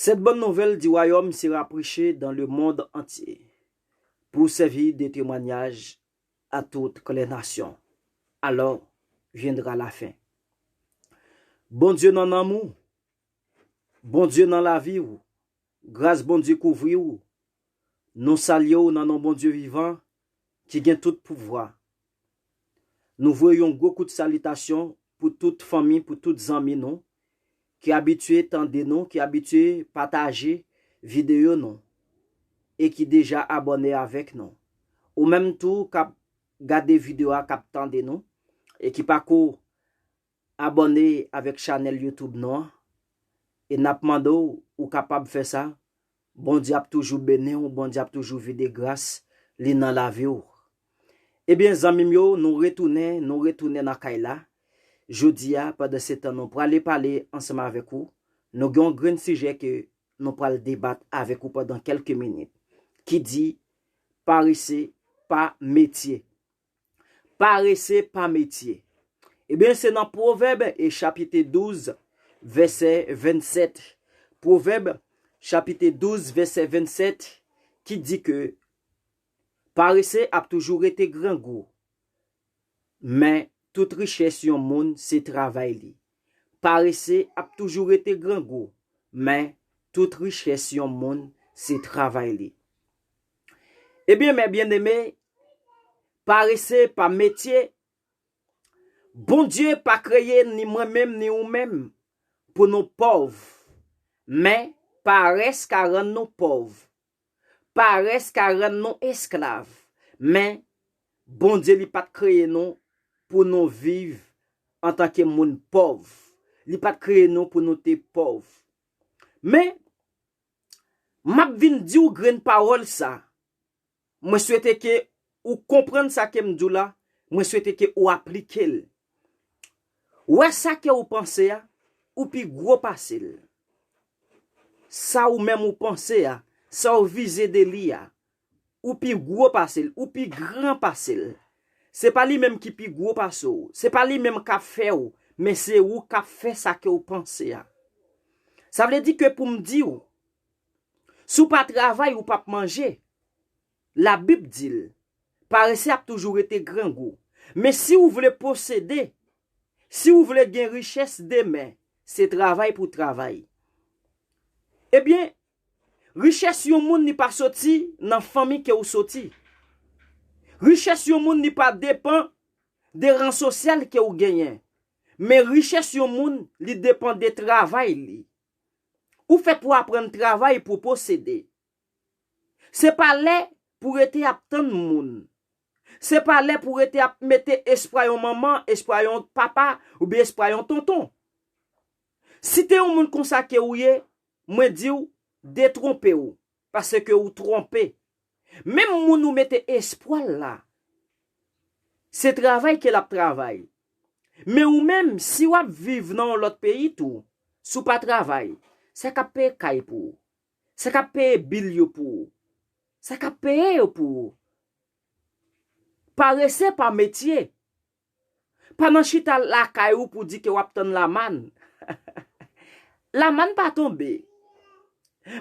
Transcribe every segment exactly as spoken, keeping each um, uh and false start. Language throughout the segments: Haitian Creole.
Cette bonne nouvelle du royaume sera prêchée dans le monde entier pour servir de témoignage à toutes les nations. Alors viendra la fin. Bondye nan nanm ou, Bondye nan lavi w, gras Bondye kouvri w. Nou salye w nan non Bondye vivan ki gen tout pouvwa. Nou voye yon gwo kout salitasyon pou tout fanmi, pou tout zanmi nou ki abitye tande nou, ki abitye pataje videyo nou e ki deja abòne avèk nou. Ou menm tou k ap gade videyo a, k ap tande nou e ki pako abòne avèk chanèl YouTube nou an, e n ap mande w, ou kapab fè sa. Bondye ap toujou beni w, Bondye ap toujou vide gras li nan lavi w. Ebyen, zanmi m yo, nou retounen, nou retounen nan kay la. Jodi a, pandan se tan nou prale pale ansanm avèk ou, nou gen yon grenn sijè ke nou pral debat avèk ou pandan kèlke minit, ki di, parese pa metye. Parese pa metye. Ebyen, se nan Pwovèb e chapit douz, vèsè vennsèt. Pwovèb, chapit douz, vèsè vennsèt, ki di ke parese ap toujou rete grangou, men tout richès yon moun se travay li. Parese ap toujou rete grangou, men tout richès yon moun se travay li. Ebyen, mè byeneme, parese pa metye. Bondye pa kreye ni mwen menm ni ou menm pou nou pòv, men parès ka rann nou pòv. Parès ka rann nou esklav, men Bondye li pa t kreye nou pou nou viv antanke moun pòv. Li pa t kreye nou pou nou te pòv. Men, m ap vin di w grenn pawòl sa. Mwen swete ke ou konprann sa ke m di w la, mwen swete ke ou aplike l. Wè sa ke ou panse a, ou pi gwo pase l. Sa ou menm ou panse a, sa ou vize de li a, ou pi gwo pase l, ou pi gran pase l. Se pa li menm ki pi gwo pase w, se pa li menm k ap fè w, men se ou k ap fè sa ke ou panse a. Sa vle di ke pou m di w, si w pa travay, ou p ap manje. Labib di l, parese ap toujou rete grangou. Men si w vle posede, si w vle gen richès demen, se travay pou w travay. Ebyen, richès yon moun li pa soti nan fanmi ke w soti. Richès yon moun li pa depan de ran sosyal ke w genyen. Men richès yon moun li depan de travay li. Ou fèt pou aprann travay pou posede. Se pa lè pou rete ap tann moun. Se pa lè pou rete ap mete espwa yon manman, espwa yon papa, oubyen espwa yon tonton. Si te yon moun konsa ke ou ye, mwen di w, detwonpe w, paske ou twonpe. Menm moun ou mete espwa l la, se travay ke l ap travay. Men ou menm, si w ap viv nan yon lòt peyi tou, si w pa travay, sa k ap peye kay pou ou? Sa k ap peye bil yo pou ou? Sa k ap peye yo pou ou? Parese pa metye. Pa nan chita lakay ou pou di ke w ap tann lamann. Lamann pa tonbe.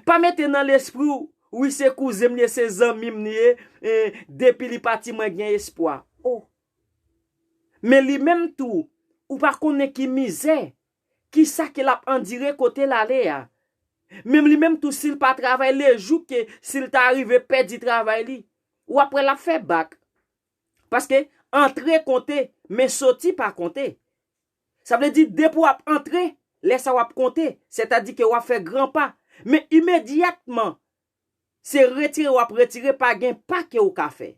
Pa mete nan lespri w, wi, se kouzen m li ye, se zanmi m li ye, e, depi li pati mwen gen espwa. O. Men li menm tou, ou pa konnen ki mizè, ki sa ke l ap andire kote l ale a. Menm li menm tou, si l pa travay, lejou ke si l ta rive pèdi travay li, w ap wè l ap fè bak. Paske antre konte, men soti pa konte. Sa vle di, depi w ap antre, lè sa w ap konte, sètadi ke w ap fè gran pa. Men imedyatman, se retire w ap retire, pa gen pa ke w ka fè.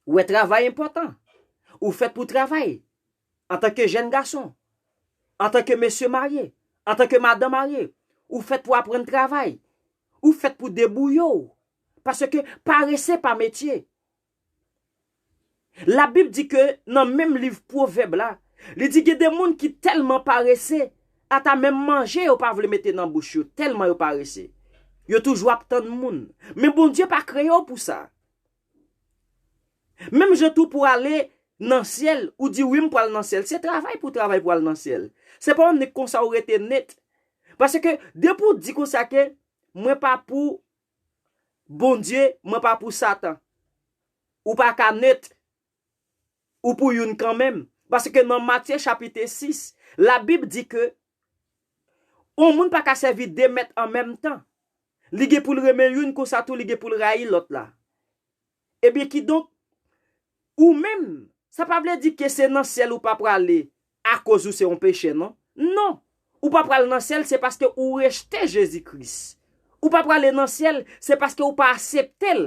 Ou wè, travay enpòtan. Ou fèt pou travay. Antanke jèn gason, antanke mesye marye, antanke madanm marye, ou fèt pou aprann travay. Ou fèt pou debouye w. Paske parese pa metye. Labib di ke nan menm liv Pwovèb la, li di gen de moun ki tèlman parese, ata menm manje yo pa vle mete nan bouch yo, tèlman yo parese. Yo toujou ap tann moun. Men Bondye pa kreye w pou sa. Menm jan tou pou ale nan syèl, ou di, "Wi, m pral nan syèl." Se travay pou travay pou al nan syèl. Se pa yon nèg konsa ou rete nèt. Paske depi w di konsa ke mwen pa pou Bondye, mwen pa pou Satan. Ou pa ka net, ou pou youn kanmenm. Paske nan Matye chapit sis, Labib di ke yon moun pa ka sèvi de mèt an menm tan. Li gen pou l renmen youn, konsa tou li gen pou l rayi lòt la. Ebyen, kidonk, ou menm, sa pa vle di ke se nan syèl ou pa prale akoz ou se yon pechè, non. Non. Ou pa pral nan syèl, se paske ou rejte Jezi Kris. Ou pa prale nan syèl, se paske ou pa aksepte l.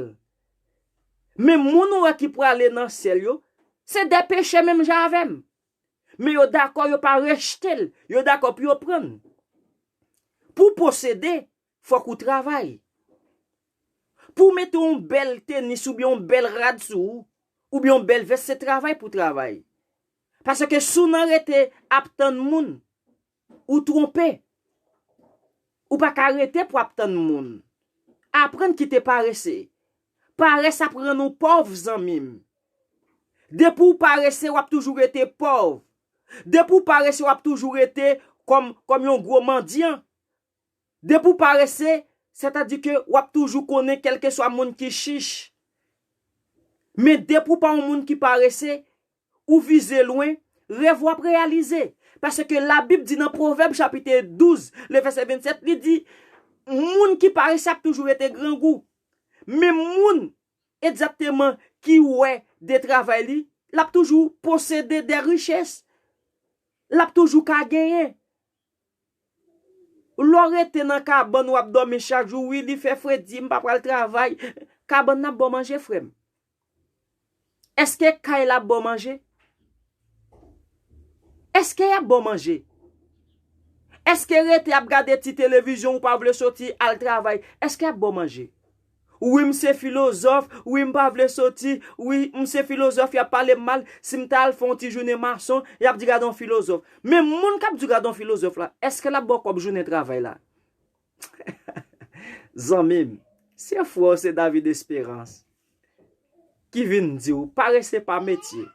Men moun ou wè ki prale nan syèl yo, se de pechè menm jan avè m. Men yo dakò, yo pa rejte l. Yo dakò pou yo pran l. Pou w posede, fòk ou travay. Pou w mete yon bèl tenis oubyen yon bèl rad sou ou, oubyen yon bèl vès, se travay pou w travay. Paske si w nan rete ap tann moun, ou twonpe. Ou pa ka rete pou ap tann moun. Aprann kite parese. Parès ap rann ou pòv, zanmi m. Depi w parese, w ap toujou rete pòv. Depi w parese, w ap toujou rete kòm, kòm yon gwo mandyan. Depi w parese, sètadi ke w ap toujou konnen kèlkeswa moun ki chich. Men depi w pa yon moun ki parese, ou vize lwen, rèv w ap reyalize. Paske Labib di nan Pwovèb chapit douz, le vèsè vennsèt, li di, moun ki parese ap toujou rete grangou. Men moun egzakteman ki wè de travay li, l ap toujou posede de richès. L ap toujou ka genyen. Lè w rete nan kabann, w ap dòmi chak jou, wi, li fè fredi, m pa pral travay. Kabann nan ap ba w manje, frè m. Èske kay la ap ba w manje? Èske y ap ba w manje? Èske rete ap gade ti televizyon, ou pa vle soti al travay, èske y ap ba w manje? Wi, m se filozòf, wi, m pa vle soti, wi, m se filozòf, y ap pale m mal, si m ta al fè yon ti jounen mason, y ap di gade yon filozòf. Men moun k ap di w gade yon filozòf la, èske l ap ba w kòb jounen travay la? Zanmi m, se frè w, se David Espérance, ki vin di w, parese pa metye,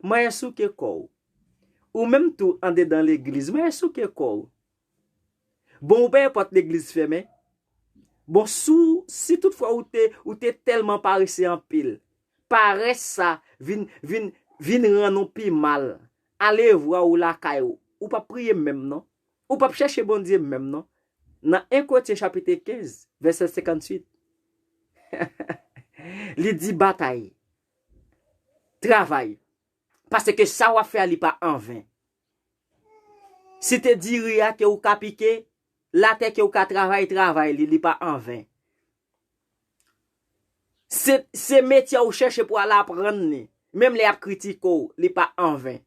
manyè souke kò w. Ou menm tou andedan legliz, manyè souke kò w. Bon, ou pa enpòt legliz fèmen. Bon, si w, si toutfwa ou te, ou te tèlman parese anpil, parès sa vin, vin, vin rann ou pi mal. Alevwa ou lakay ou. Ou p ap priye menm non. Ou p ap chèche Bondye menm non. Nan en Korentyen chapit kenz, vèsè senkantuit, li di batay, travay, paske sa w ap fè a li pa anven. Si te diri a ke ou ka pike, latè ke ou ka travay, travay li, li pa anven. Se, se metye a ou chèche pou al aprann li, menm lè y ap kritike w, li pa anven.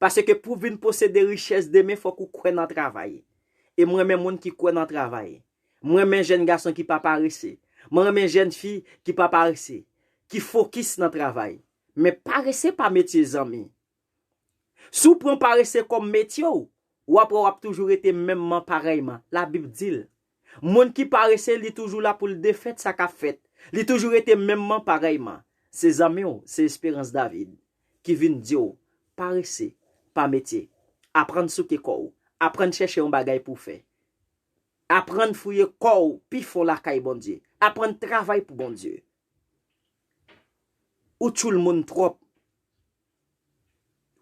Paske pou w vin posede richès demen, fòk ou kwè nan travay. E m renmen moun ki kwè nan travay. M renmen jèn gason ki pa parese. M renmen jèn fi ki pa parese, ki fokis nan travay. Men parese pa metye, zanmi. Si w pran parese kòm metye w, w ap wè w ap toujou rete menmman parèyman. Labib di l. Moun ki parese, li toujou la pou l defèt sa k ap fèt. Li toujou rete menmman parèyman. Se zanmi w, se Esperans David, ki vin di w, parese pa metye. Aprann souke kò w. Aprann chèche yon bagay pou w fè. Aprann fouye kò w pi fon lakay Bondye. Aprann travay pou Bondye. Ou tchoul moun twòp.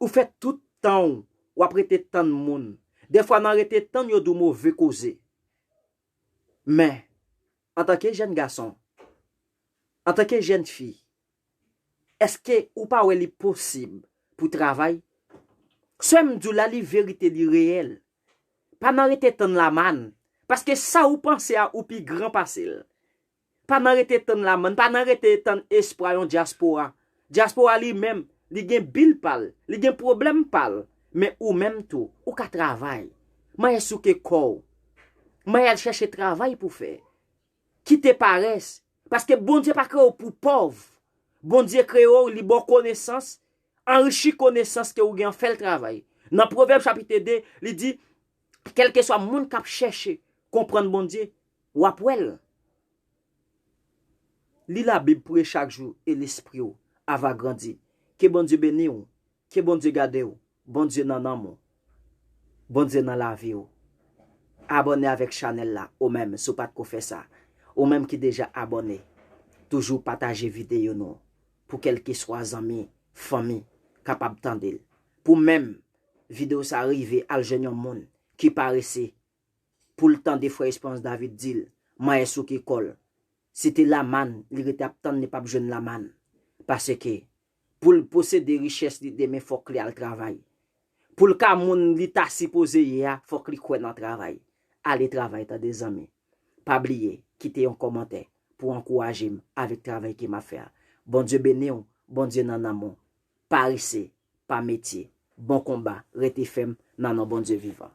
Ou fè tout tan w, w ap rete tann moun. Dèfwa nan rete tann yo di w move koze. Men, antanke jèn gason, antanke jèn fi, èske ou pa wè li posib pou travay? Sè m di w la, li verite, li reyèl. Pa nan rete tann lamann, paske sa ou panse a, ou pi gran pase l. Pa nan rete tann lamann, pa nan rete tann espwa yon dyaspora. Dyaspora li menm, li gen bil pa l, li gen pwoblèm pa l. Men ou menm tou, ou ka travay. Manyè souke kò w. Manyè al chèche travay pou fè. Kite parès. Paske Bondye pa kreye w pou pòv. Bondye kreye w, li ba w konesans, anrichi konesans ke ou gen an, fè l travay. Nan Pwovèb chapit de, li di, kèlkeswa moun k ap chèche konprann Bondye, w ap wè l. Li Labib, priye chak jou, e lespri w a va grandi. Ke Bondye beni w. Ke Bondye gade w. Bondye nan nanm ou. Bondye nan lavi w. abòne avèk chanèl la, ou menm, si w pa t ko fè sa. Ou menm ki deja abòne, toujou pataje videyo nou, pou kèlkeswa zanmi, fanmi, kapab tande l. Pou menm, videyo sa rive al jwenn yon moun ki parese, pou l tande frè Esperance David di l, manyen sou ki kò l. Si te lamann, li rete ap tann, li p ap jwenn lamann. Paske, pou l posede richès li demen, fòk li al travay. Pou l ka moun li ta sipoze ye a, fòk li kwè nan travay. Ale travay, tande zanmi. Pa bliye, kite yon kòmantè pou ankouraje m avèk travay ke m ap fè a. Bondye beni w, Bondye nan nanm ou. Pa rese, pa metye. Bon konba, rete fèm nan non Bondye vivan.